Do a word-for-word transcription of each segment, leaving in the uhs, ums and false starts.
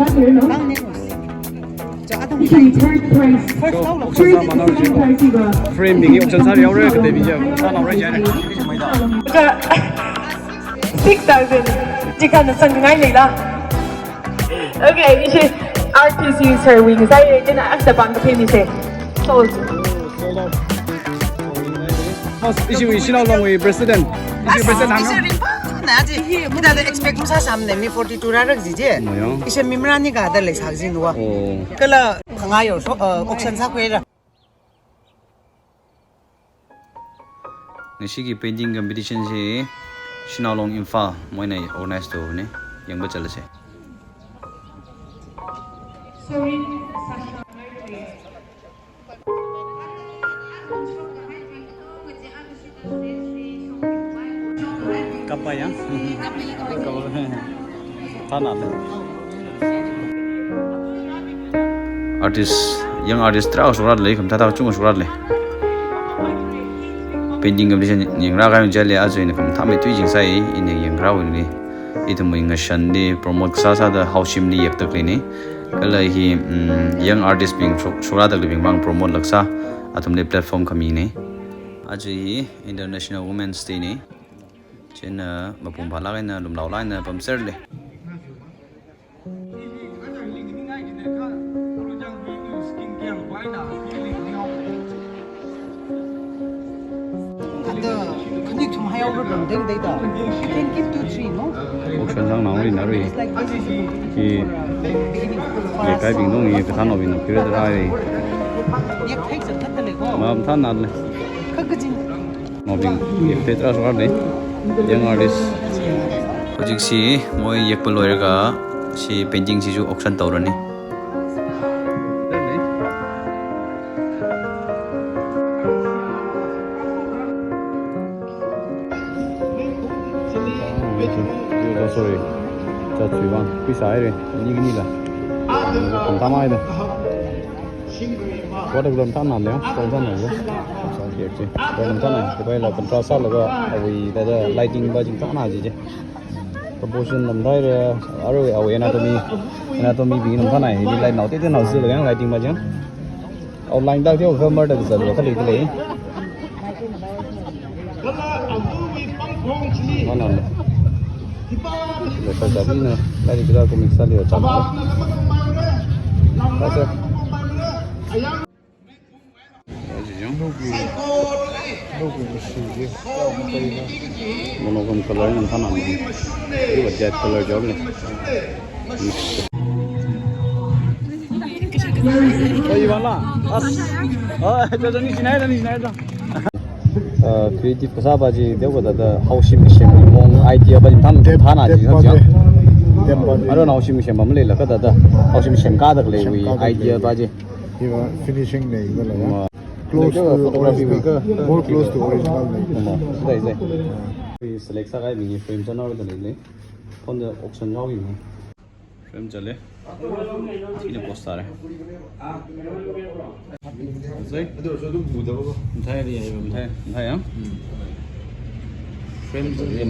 Third prize. First, first prize. Frame bing auction sāra yaora, katei bing ja sānaora jare. Six thousand. Chikha na sang ngai leila. Okay, ishi artist user wing sai, chieina aksa pāng kaphā mi se. Sold. Mas, ishi, ishi Shanao Long wui president. Ishi president hāng. Ishi ringphāna ji. Hithāda expect masāsāmane, mi forty-two rāra kaji je. Mayo. Ishi mi marāni kathāda leisā jin wa. Oh. Kala khangayo so, uh, auction sākhuira. Ngashiki painting competition chi Shanao Long Imphal moina organize tona, yangba chalase. Sorry, Sasha. Kappa ya? Kappa. Thāna le. Artist, young artist tarākha shokra lei, khamathā thā kachungkha shokra lei. Painting competition yangra kahai chili aja ina khamathā meithui jingsai, ina yangra wui ni. Ithumwui ngashanli promote sāsāda haoshimli yaktak leina. Kala hi, mm, young artist bing shok-, shokra tak leibing vang promote lāk sā, athumli platform khamina. Aja hi International Women's Day na. Chieina mapung phālāk eina lumlaolāk eina pamserle. Ada, khanik thum hai aura dong deng dei da. You can give two, three, no? Auction lang nang ri na ri. It's like this is Ki for, uh, beginning, for us. Leikaibing dong i kathānnaobing na period rai. Yak thai chat khat le ko. Mathāna le. Kha kajin. Naobing, yak thai tarākha shokra lei. Young artist. Hojiksi moi yakpa loilaga, shi painting chi ju auction taorani. Sorry. Chat sui bang. Pisa ai re. Ni ni la. Tamtam ai de. Water gun thāna le, thāna le. Sa kek chi. Water gun thāna, kapai la contrast sālaga, awui thāda lighting ba jingthāna ji je. Proportion namdai re, arui awui anatomy, anatomy bing namthāna, hi light nao te te nao si laga lighting ba jing. Outline tak te o khamar tak sa lo khali khali. Mana le. Lo sa sa bina, lari kita comic sa liya sa. Sa sa. Monochrome color namthāna. Iva jet color jawle. Oi, wala. As. Ah, ito, ito, ni sinai, ni sinai, ito. Uh, creative kasā ba ji, deu kathāda haoshim semwui mong idea ba ji thān, thāna ji, thān ji. Thān ba ji. Aro na haoshim sem ba maleila kathāda haoshim semkāda khalei wui idea ba ji. Iva finishing na iva la ya. Ma. Close to photography original. More close to original na. Ma, dai, dai. Select sākahai mi frame chānao da lei. Phone da auction yaoyi. Frame chāle. Ina post sāra. Zai. Mathāli, mathā, mathā ya. Frame chāle.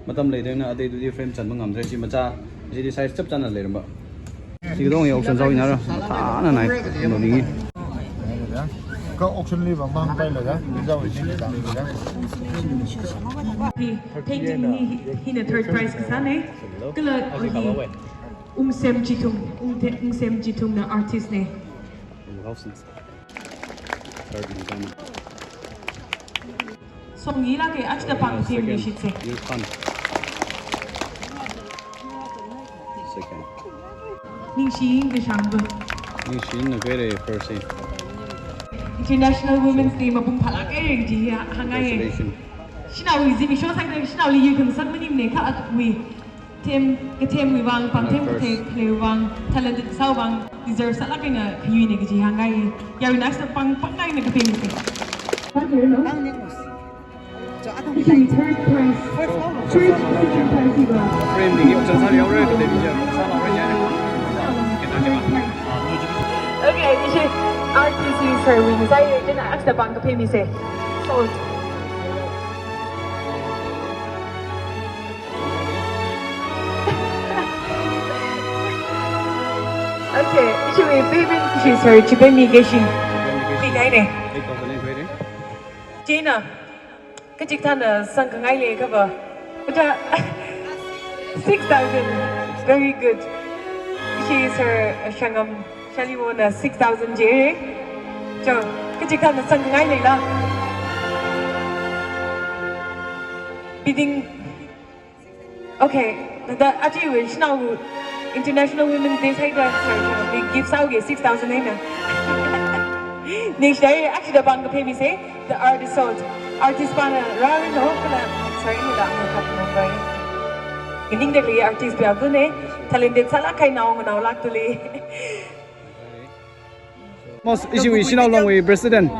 Matam leidang na, atei tui frame chān mangamdra, chi machā, chi di size chapchāna leiramba. Chi dong ya auction sāhaowa ra, mathāna nai, no ningi. Ka auction li bang bang pai la ya, ni zao ni ni bang ya. Hi, painting hi, hina third prize kasāna. Kala hi, Ungsem Chithung, Ungte-, Ungsem Chithung na artist na. Song ila ke achda pang team ni shitse. Second. Ningshi Kashangbu. Ningshi na kere first. International Women's Day mapung phalak kere ji ha, hāngai. Congratulations. Shanao wui zimiksho sāda, shanao li yu khang sāda maning ne kha atwui. Them, kathem wui vang, pāngthem kathem wui vang, talented sāwui vang, deserve sālāk eina khayui ne kaji hāngai. Yaruina sā pāng, pāng ngai na kapeni se. Pāng ne. Third prize. First, second prize iva. Frame ni auction sāra yaora, katei bing ja sānaora jare. Okay, ishi artist user wing sai, chieina aksa pāng kapeni se. Sold. Okay, ishiwui payment ishi sir, chipeimi keishi. Pikaine. Eight thousand eight hundred. Chieina, kachikathāna sangkhangai lei kaba. Kaja, six thousand. Very good. Ishi sir, Shangam, Shaliwona six thousand jire. Cho, kachikathāna sangkhangai leila. Bidding. Okay, thāda achiwui shanao International Women's Day sāhaida sir, sir, big gift sāuge six thousand eina. Next day, actually, the bang paymise, the artist salt. Artist pana rarino, kala, sorry, nila, number. Ining dali artist bia bune, talented sālāk kahai naongarā naolāk tuli. Most ishiwui Shanao Longwui president.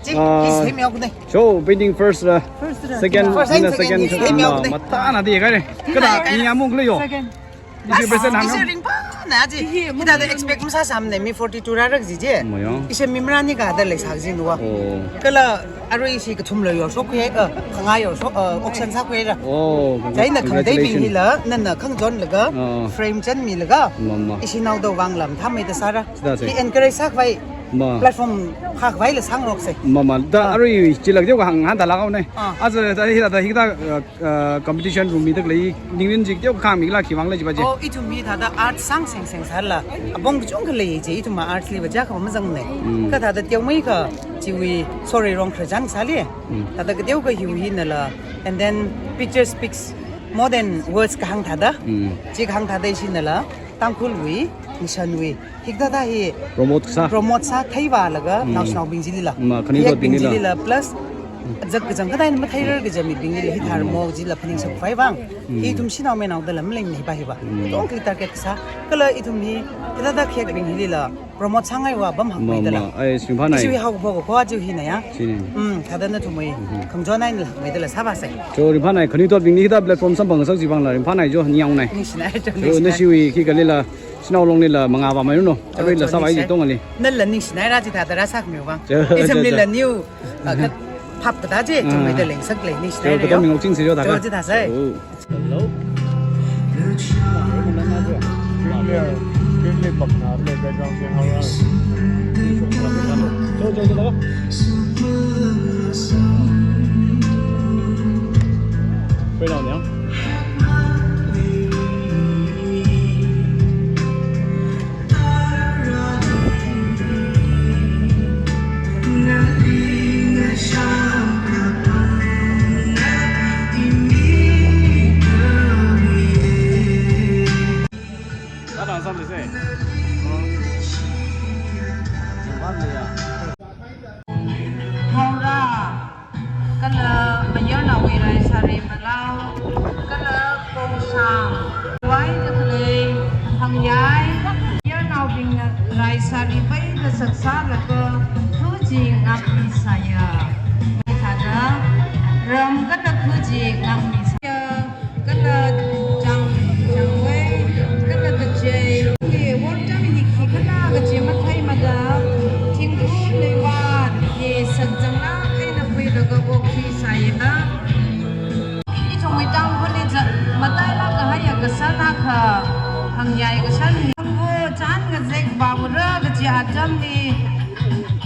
Chi, Ah, is him yaokne. Cho, bidding first la. First la. Second, First and ina second, second, is him yaokne. Mathāna di kare. Kada, ni among le yo. Second. Ishiwui president ham. Ishi ringphāna ji. Hithāda expect masāsamne, mi forty-two rārak ji je. Mayo. Ishi mi marāni kada leisā ji nuwa. Oh. Kala arui ishi kathum lo yo shok ye, eh, khangā yo shok, eh, auction sākhuira. Oh, Chieina khangatei bing congratulations. Hila, nana khangachon laga, Oh. frame chanmilaga. Mama. Ishi naoda vang lam thamei da sāra. Sida se. Hi encourage sākhavai. Ma. Platform phākhavai la sāngarokse. Mama, da Ah. arui chilak teo kahāng hānda lākhaone. Ah. Aja da hithāda hithāda, uh, uh, competition room mida lei, ningrin jik teo kahāng mila khivang la jiba je. Oh, ithum hithāda art sāngseng seng sāla. Apong kachungkha lei je, ithum ma art liva ja kha mazangne. Mm. Kathāda teomeikha, chiwui, sorry, wrong khararchān sāle. Mm. Thāda kateo kahiwui hinala. And then picture speaks more than words kahāng thāda. Mm. Chi kahāng thāda ishinala. Tangkhulwui, Mishanwui. Hikathāda hi Promote sā. Promote sātheiva laga, Mm. naoshinaobing jilila. Ma, khanuithotbing jilila. Jilila, plus, zak kachang kathāna matheirar kaja mibing jilila, hithāda Mm. mo jilila phaningshap khavai vang. Mm. Ithum shanao meinao da lam leng ni ba hi ba. Mm. Tongkli target sā. Kala ithum hi, hikathāda khayakbing hilila. Promote sāngaiva bam hak Ma, meidala. ma, ai, ringphānai. Ishiwui haophok kho aja hina ya. Chine. Mm, thāda nathumwui. Mhm. Khangachon eina lak meidala sāvāse. Cho, ringphānai, khanuithotbing ni hithāda platform samphang ngasak jibing la, ringphānai cho, ni yaonai. Ningshinai cho, Cho, ningshinai. Nashiwui khi kalila, Shanao Longlila, mangā vāmeiruno. Cho, Aruila cho, sāvai ningshinai. Ji tongli. Nala ningshinai ra chithāda rāsākhamiu vang. Cho, cho, Ithumlila cho. New, uh, kha-, phap kathā je, Ah. chungmeida leingasak lei, ningshinai Cho, ra yo. Kathā mingok chingsi cho, thāda. Cho, chithāsai. Oh. Hello? Premier, Premier Bakna le background se hara. Cho, cho, cho, cho. Pei lao niang. Haora, kala mayarnaowui rai sari malao, kala kongshang, wai da khalei, hangyai, mayarnaobingna rai sari paida saksā laga, khuji ngakmi sāya. Thāda, ram kala khuji ngakmi sāya. Kala chang, changwei, kala kachei. Hi, wortam hi khi kala kachei mathei mada. Thingkhu leiva, hi sakzanglāk eina khuilaga okthui sāya. Ithumwui Tangkhulli zat matailāk kahaiya kasān akha, hangyai kasān. Hangvu chān ngazek vāura kachi atamli,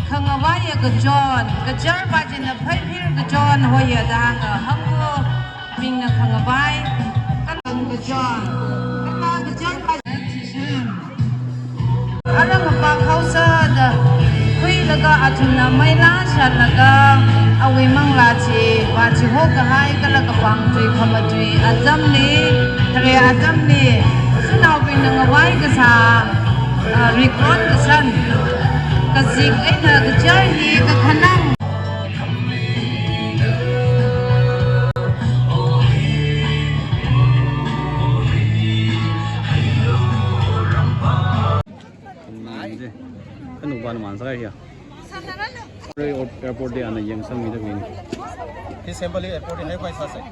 khangavaiya kachon, kachar va china phaiphir kachon hoiya da hānga, hangvu bingna khangavai, kala kachon, kala kachar va. Arang apa khaosāda, khuilaga athumna meila shatlaga, awui manglā chi, vāchiho kahai kala kapangtui khamatui atamli, khare atamli, shanaobingna ngavai kasā, ah, record kasān, kazik eina kachar hi kakhanang. Khanukvana man sākahai hiya. Airport li ana yangsangmida khuini. Hi sample hi airport li hai khuisāsai.